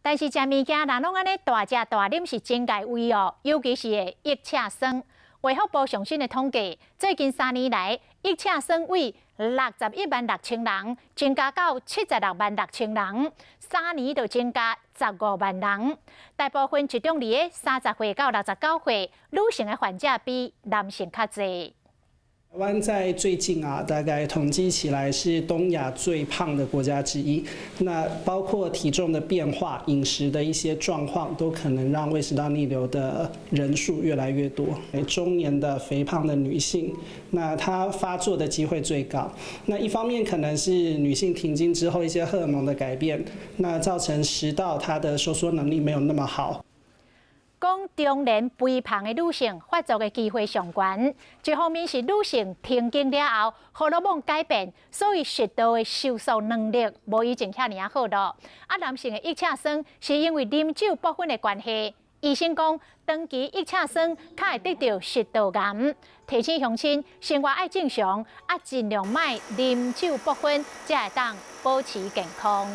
但是食物件若攏按呢大食大啉是真礙胃哦，尤其是會溢赤酸。衛福部上新的統計，最近3年來，溢赤酸為61萬6千人增加到76萬6千人，3年就增加15萬人。大部分集中佇咧30歲到69歲，女性的患者比男性較濟。台灣在最近啊，大概統計起來是東亞最胖的國家之一。那包括體重的變化、飲食的一些狀況，都可能讓胃食道逆流的人數越來越多。中年的肥胖的女性，那她發作的機會最高。那一方面可能是女性停經之後一些荷爾蒙的改變，那造成食道它的收縮能力沒有那麼好。講中年肥胖的女性發作的機會上懸，一方面是女性停經了後荷爾蒙改變，所以食道的收縮能力無以前遐爾仔好囉。啊，男性的溢赤酸是因為啉酒部分的關係。醫生講，長期溢赤酸較會得著食道癌。提醒鄉親生活愛正常，啊，盡量莫啉酒部分，才會當保持健康。